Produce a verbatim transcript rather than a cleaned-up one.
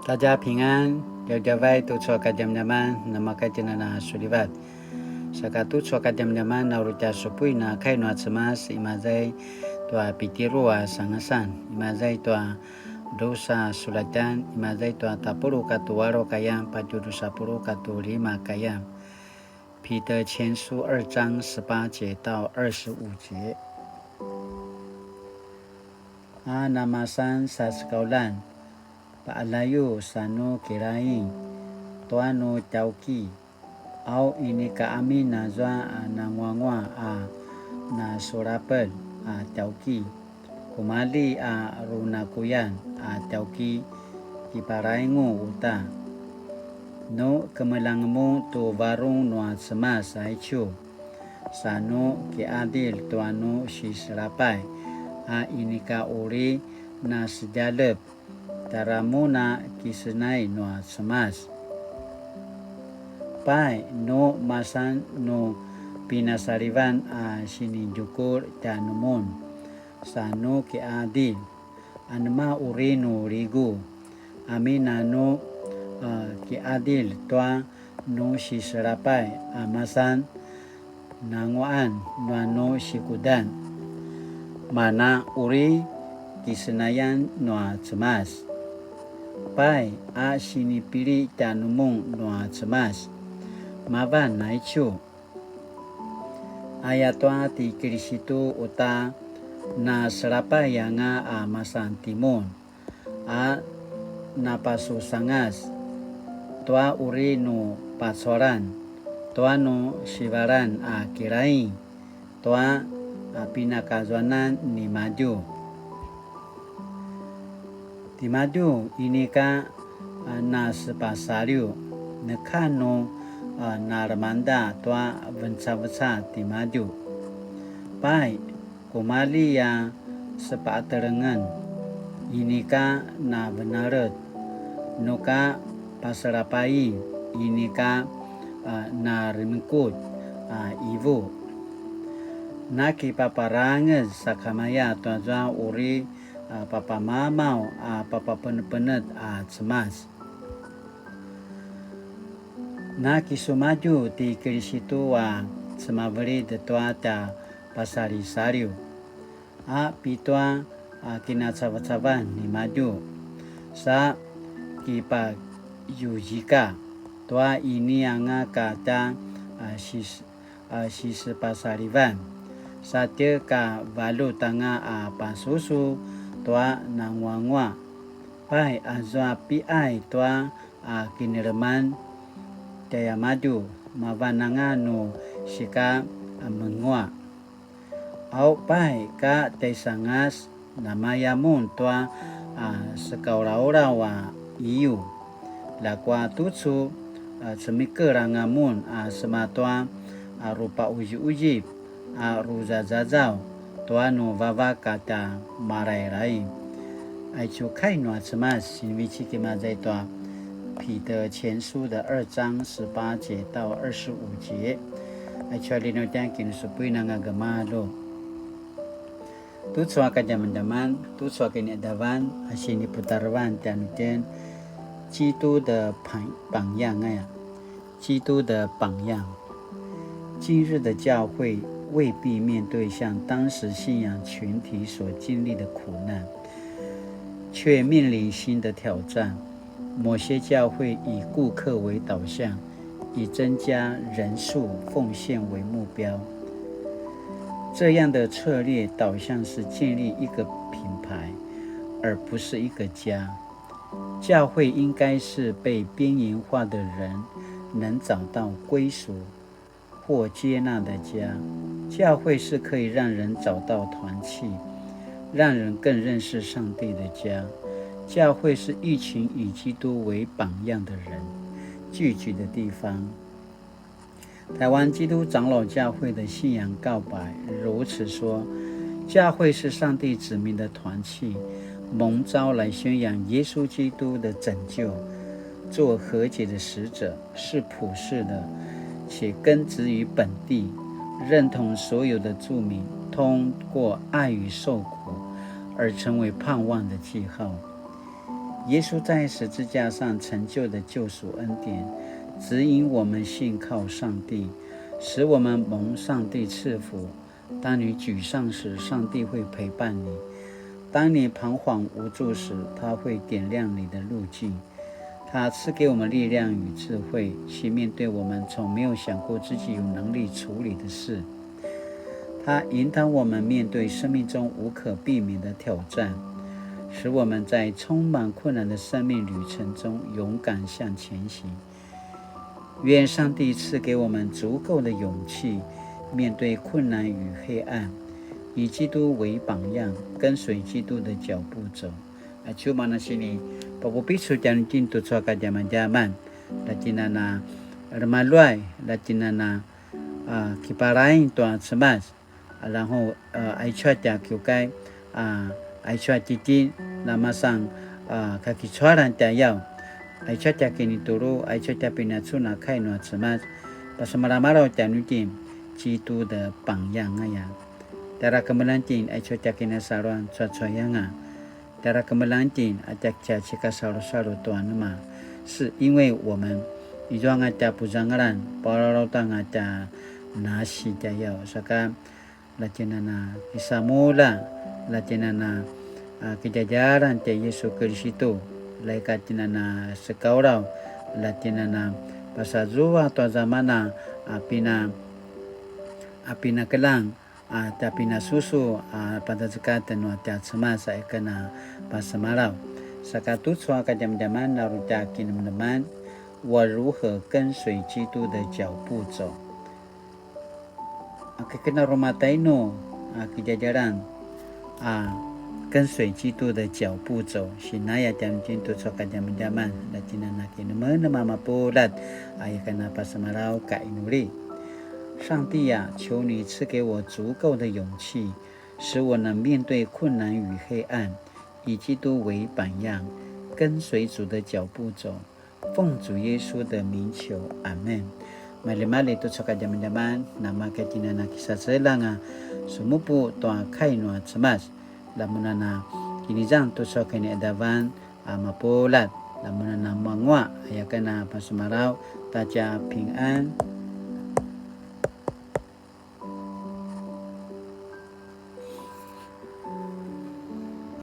大家平安, djavadjavay tucu a kadjamadjaman, namakatjinana sulivat. Saka tucu a kadjamadjaman, na uri tja supuin a kai nua Cemas, imaza i tua Pitiru a sangasan, imaza i tua drusa sulatjan, imaza i tua tapuluq katua alu a kayan, patje drusa puluq katua lima a kayan. 彼得前书二章十八节到二十五节。 A namasan sasekaulan, paqaljayu sa nu kilaing tua nu tjauki, au inika amin azua a nanguanguaq a nasulapelj a tjauki, kumalji a runakuyan a tjauki, kipalaingu uta. Nu kemeljang mun tu varung nua Cemas aicu, sa nu kiqadilj tua nu siselapay, a inika uri nasedjaljep, tjara mun a kisenay nua Cemas. Pai, nu masan nu pinasalivan a sinidjukulj tjanumun, sa nu kiqadilj, anema uri nu ligu, amin a nu, a, kiqadilj tua nu siselapay a masan nanguaqan nua nu sikudan, mana uri kisenayan nua Cemas. Pai, a sinipili tjanumun nua Cemas, mavan aicu. Ayatua ti Kilisitu uta naselapay anga a masan timun, a napasusangas tua uri nu pacualan, tua nu sivalan a kilaing, tua, a, pinakazuanan nimadju. Timadju inika, a, nasepasaliw, neka nu, a, nalemangda tua vencaveca timadju. Pai, kumalji a sepaqatelengen, inika navenalet, nuka paselapain, inika, a, naremekut, a, ivu. Nakipaparangez sakamaya tuazua uri, a, papamamaw, a, papapenepenetj a Cemas. Nakisumadju ti Kilisitu a cemavelid tua tja pasalisaliw, a pitua, a, kinacavacavan nimadju, sa kipayuzika tua ini anga ka tja, a, sis-, a, sisepasalivan, sa tje ka valjut anga a pasusu tua nanguanguaq. Pai, azua piqay tua, a, kineleman tjaimadju, mavan anga nu sika, a, menguaq. Au pai ka tjaisangas, namaya mun tua, a, sekaulaulaw a iyu. Ljakua tucu, a, cemikel anga mun a sema tua, a, rupaquziquzip, a, ruzazazaw tua nu vavak a tja Malailai. Aicu kai nua Cemas, sinivecik imaza i tua 彼得前书的二章十八节到二十五节. Aicu a linutjan kinusupuin anga gemalju. Tucu a kadjamadjaman, tucu a kiniqadavan, a siniputarevan tjanuitjen, 基督的榜-，榜样 aya. 基督的榜样。今日的教会未必面对像当时信仰群体所经历的苦难，却面临新的挑战。某些教会以顾客为导向，以增加人数、奉献为目标。这样的策略导向是建立一个品牌，而不是一个家。教会应该是被边缘化的人能找到归属或接纳的家。教会是可以让人找到团契，让人更认识上帝的家。教会是一群以基督为榜样的人聚集的地方。台湾基督长老教会的信仰告白如此说：教会是上帝子民的团契，蒙召来宣扬耶稣基督的拯救，做和解的使者，是普世的，且根植于本地，认同所有的住民，通过爱与受苦而成为盼望的记号。耶稣在十字架上成就的救赎恩典，指引我们信靠上帝，使我们蒙上帝赐福。当你沮丧时，上帝会陪伴你；当你彷徨无助时，他会点亮你的路径。他赐给我们力量与智慧，去面对我们从没有想过自己有能力处理的事。他引导我们面对生命中无可避免的挑战，使我们在充满困难的生命旅程中勇敢向前行。愿上帝赐给我们足够的勇气，面对困难与黑暗，以基督为榜样，跟随基督的脚步走。Acu mana sini, papupicul tjanuitjen tucu a kadjamadjaman, la tjinana remaluay, la tjinana, a, kiparaing tua Cemas, a, 然后, a, aicu a tja kiukai, a, aicu a tjitjen, namasan, a, kakicualan tja yau, aicu a tja kinitulu, aicu a tja pinacuna kai nua Cemas, pasemalamalaw tjanuitjen, 基督的榜样 aya. Tjara kemeljang itjen, aicu a tja kinasaluan cuacuayanga. Tjara kemeljang itjen a tja tja cikasalusalu tua nema, 是因为我们 izua anga tja puzangalan, paulauta anga tja nasi tja yau, saka la tjinana kisamulja, la tjinana, a, kidjadjalan tja Yesu Kiristu, la ika tjinana sekaulaw, la tjinana pasazua tua zamana, a, pina, a, pinakeljang, a, tja pinasusu, a, pazazekatj nua tja Cemas a ika na pasemalaw. Saka tucu a kadjamadjaman na uri tja kinemeneman, 我如何跟随基督的脚步走。A, kikina rumatainu, a, kidjadjalan, a, 跟随基督的脚步走, sinaya tjanuitjen tucu a kadjamadjaman, la tjinana kinemenem a mapuljat, a, ika na pasemalaw ka inuli. 上帝啊，求你赐给我足够的勇气，使我能面对困难与黑暗，以基督为榜样，跟随主的脚步走。奉主耶稣的名求，阿们。Maljimalji tucu a kadjamadjaman, namaka tjinana kisaseljang a sumupu tua kai nua Cemas, la mun a na kinizang tucu a kiniadavan, a, mapuljat, la mun a na manguaq, aya ken a pasemalaw, 大家平安。